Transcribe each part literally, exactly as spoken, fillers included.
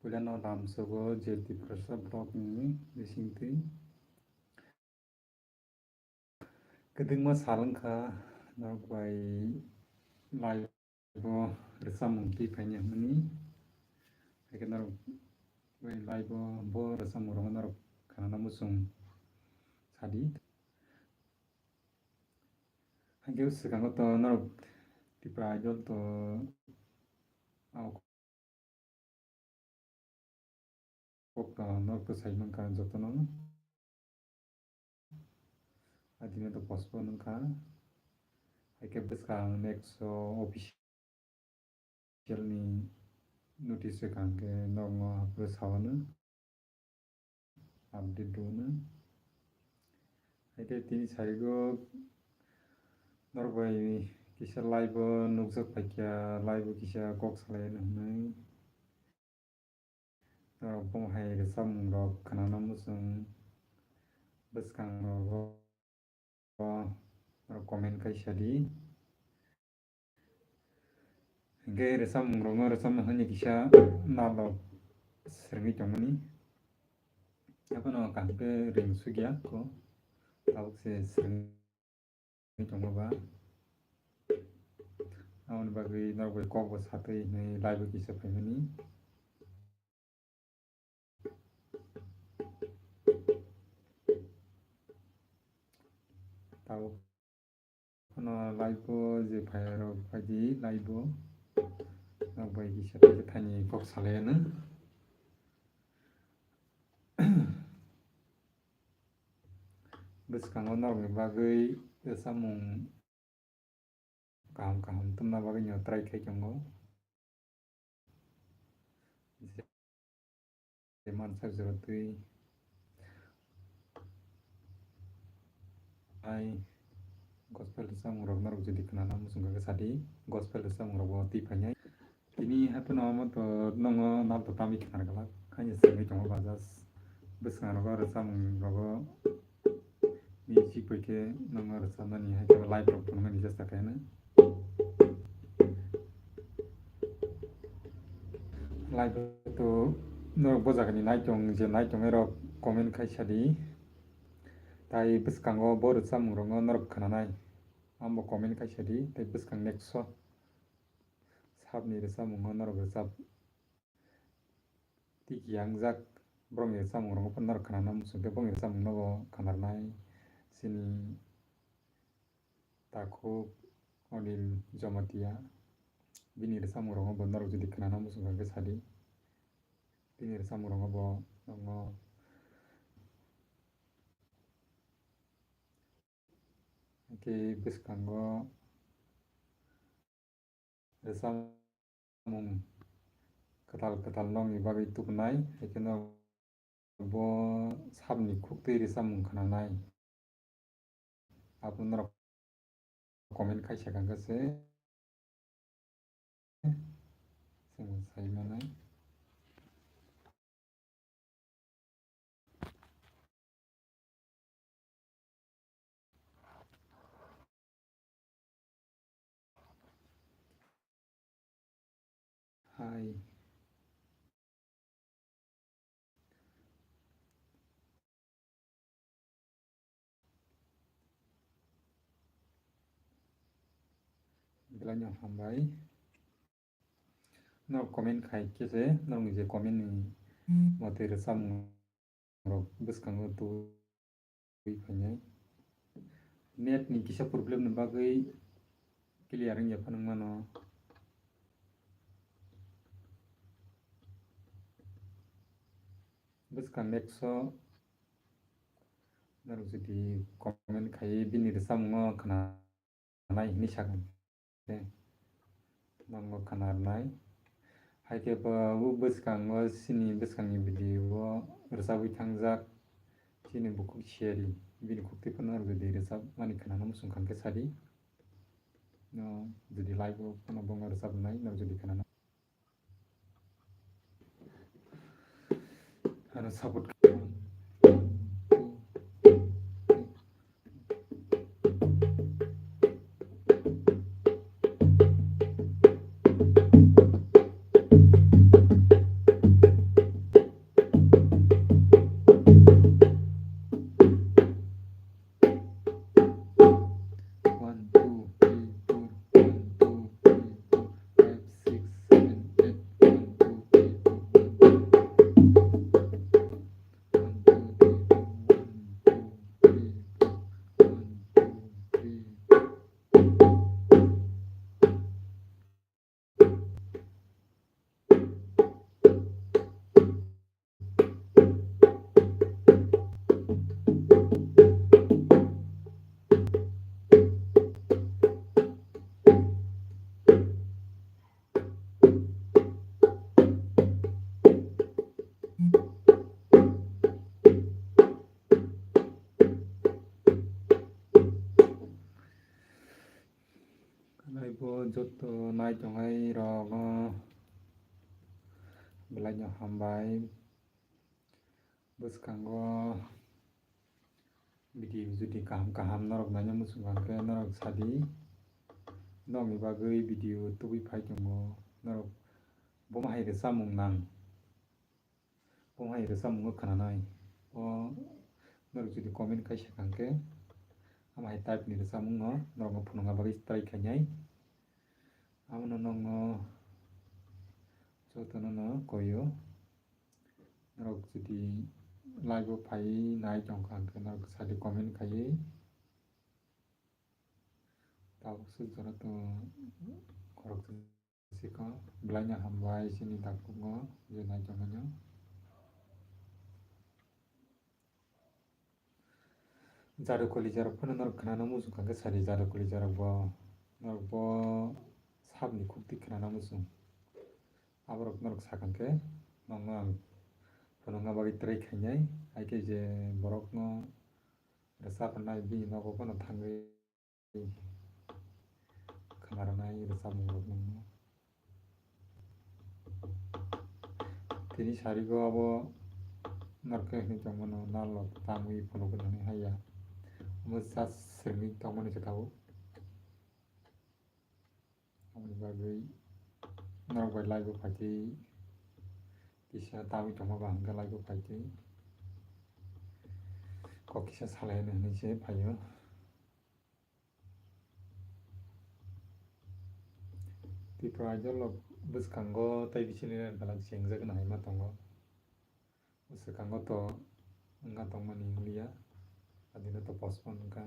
Puilano lamsogo je Tiprasa vlog ni bisingtwi. Kwdwngma sal wngkha norok bai live o rwchapmung twi phaini hwnmani. Haikhe norok bai live o bo rwchapmung rokno norok khnana muchung sadi. Haikhe swkango to norok Tipra Idol to kok to norok to sai mankha jotono. Adino to postpone wngkha. Haikhe bwskang next o official ni notice wngkha hwnkhe norokno haphuru sawano. Update rwno. Haikhe tini sarigo norok bai kisa live o nukjak paikha, live o kisa kok salai hwnwi. Norok bomo hai rwchapmung rok khnana muchung bwskang rogo comment kaisa di. Hingke rwchapmung rokno rwchapna hwnwi kisa nalrok swrwngwi tongmani. Abono kaham khe ring sukya kho tabuk se swrwngwi tongma ba. Aboni bagwi norok bai kok bo satwi hinwi live o kisa phaimani. Tabuk phano live o je phai rok phaidi live o. Nok bai kisa kisa thani kok salai ano. Bwskango norokni bagwi samung kaham kaham tongna bagwi no try khai tongo. Je mansak jora twi ai gospel samung rok norok jodi khnana muchung khe sadi gospel samung rok bo twi phainai. Tini haphano omo to nongo nal to tamwi khna glak, haino swngwi tongo bajas. Bwskango rwchapmung rogo music bai khe nongo rwchapnani hai khe live rok phunuknani chesta khaino. Live to norok bo jagani nai tong je nai tongwi rok comment khai sadi. Tai bwskango bo rwchapmung rokno norok khnanai. Amo comment khai sadi, tai bwskang next o. Sabni rwchapmungo norok rwchap tiki yangjak borokni rwchapmung rokno phano norok khnana muchung khe bongni rwchapmung nogo khnarnai chini takhuk Anil Jamatia. Bini rwchapmung rokno bo norok jodi khnana muchung khe sadi, bini rwchapmung rokno bo nokno. Hwnkhe bwskango rwchapmung kwtal kwtal nokni bagwi tubunai, haikheno bo sabni khuktwi rwchapmung khnanai. Abo norok comment khaisa kangkha se chwng sai manai. Hai. Belai no hambai. Norok comment khai khe se, norokni je comment ni mote rwchapmung rok bwskango tubui phainai. Net ni kisa problem ni bagwi clear wngya phano wngmano. Bwskang next o norok jodi comment khai bini rwchapmungo khna nai hinwi sakha. Nokno khnarnai. Hai khe bo o bwskango chini bwskangni video o rwchabwi thangjak chini bukhuk siyari, bini khuktwi phano rwgwi di rwchapmani khnana muchung kha khe sadi. No jodi live o phano bo wngma rwchapnai, no jodi khnana. Ano support. Joto nai tongnai rok no belai no hambai. Bwskango video jodi kaham kaham norok naina muchung kha khe norok sadi. Nokni bagwi video tubui phai tongo. Norok bomo hai rwchapmung nang. Bo hai rwchapmung wng khwnanai. O norok jodi comment kaisa kha hwnkhe, amo hai type ni rwchapmung no norok no phunukna bagwi try khainai. Amo no nokno jotono no koio. Norok jodi live o phaiwi nai tongkha hwnkhe norok sadi comment khaiwi. Tabuk swk jora to khoroksa sikho, belai no hambai chini takhukno je nai tongmani. Jadu koli jarok phano norok khnana muchung kha khe sadi, jadu koli jarok bo norok bo sabni khukti khnana muchung. Aborok norok sakha khe nokno ang phunukna bagwi try khainai, hai khe je borokno rwchapnai bini nogo phano thangwi. Khna rwnai rwchapmung rok nungno. Tini sarigo abo norok khe hwnwi tongmano, nal rok tamwi phunukgwi nani haiya. Omo just swrwngwi tongmani se tabuk. Aboni bagwi norok bai live o phaitwi kisa tamwi tongma ba hwnkhe live o phaitwi kok kisa salai hwnwi se phaio. Tripura Idol rok bwskango tei bisini ren belak chengjak no hai ma tongo. Bwskango to wngkha tongmani wngya, adino to postpone wngkha.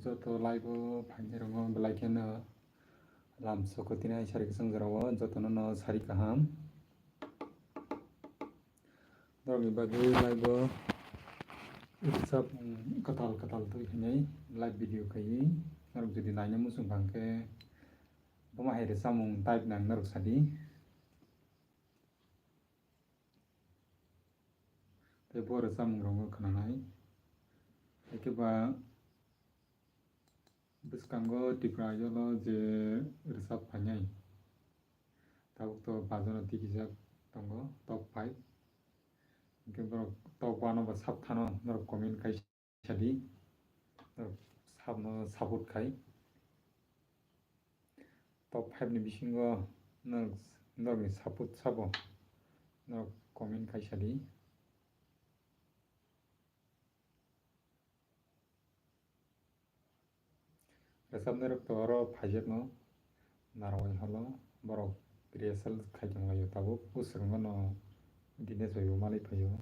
Joto live o phainairokno belai kheno lam sokotini sari kwchwng jorao jotono no sari kaham. Norokni bagwi live o rwchapmung kwtal kwtal twi hwnwi live video khaiwi norok jodi naina muchung kha hwnkhe bomo hai rwchapmung type nang norok sadi. Tei bo rwchapmung rokno khwnanai. Haikhe ba bwskango Tripura Idol o je rwchap phainai, tabuk to pajono tikijak tongo top five. Hinkhe borok top one o ba sapthano norok comment kai sadi, norok sabno support khai. Top five ni bisingo norok, norokni support sabo norok comment kai sadi. Rwchapnairok to oro phaijakno narwui holo borok rehearsal khai tonglaio tabuk. Bwswk wngmano Dinesh bai bo malai phaio.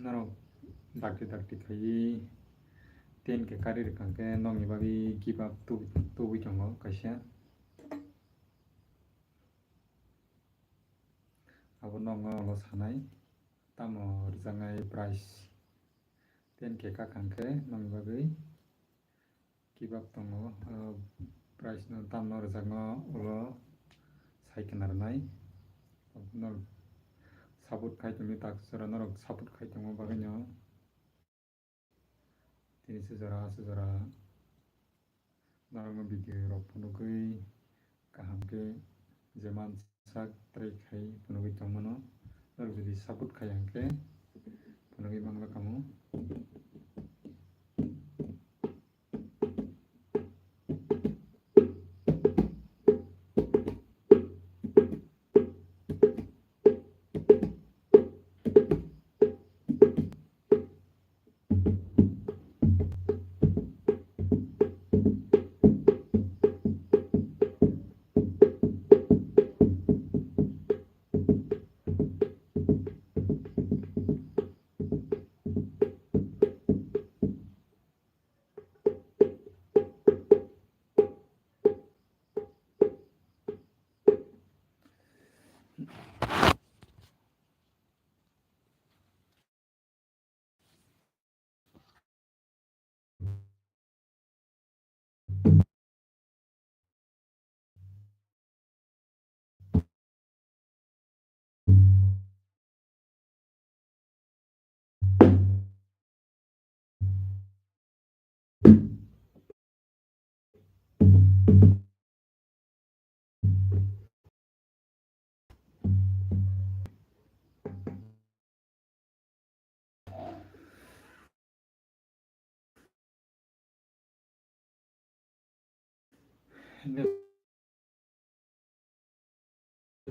Norok dakti dakti khaiwi ten K kari rwkha khe nokni bagwi give up tu-, tubui tongo kaisa. Abo nokno ulo sanai tamo rwjaknai price ten K kakha khe nokni bagwi give up tongo. O price no tamno rwjakno ulo sai khna rwnai. Norok support khai tongwi tak jora norok support khai tongo bagwino. Tini se jora, se jora norokno video rok phunugwi kaham khe je mansak try khai phunugwi tongmano. Norok jodi support khai hwnkhe phunugwi mangla kamo. Net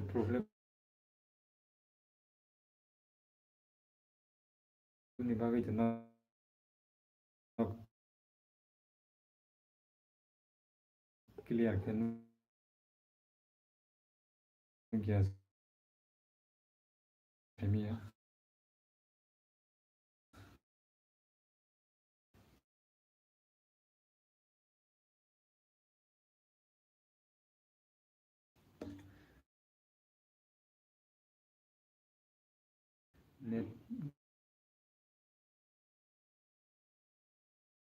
problem ni bagwi to no clear khe nukya. Net,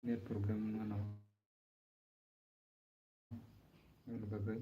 net problem ano. Ano bagwi.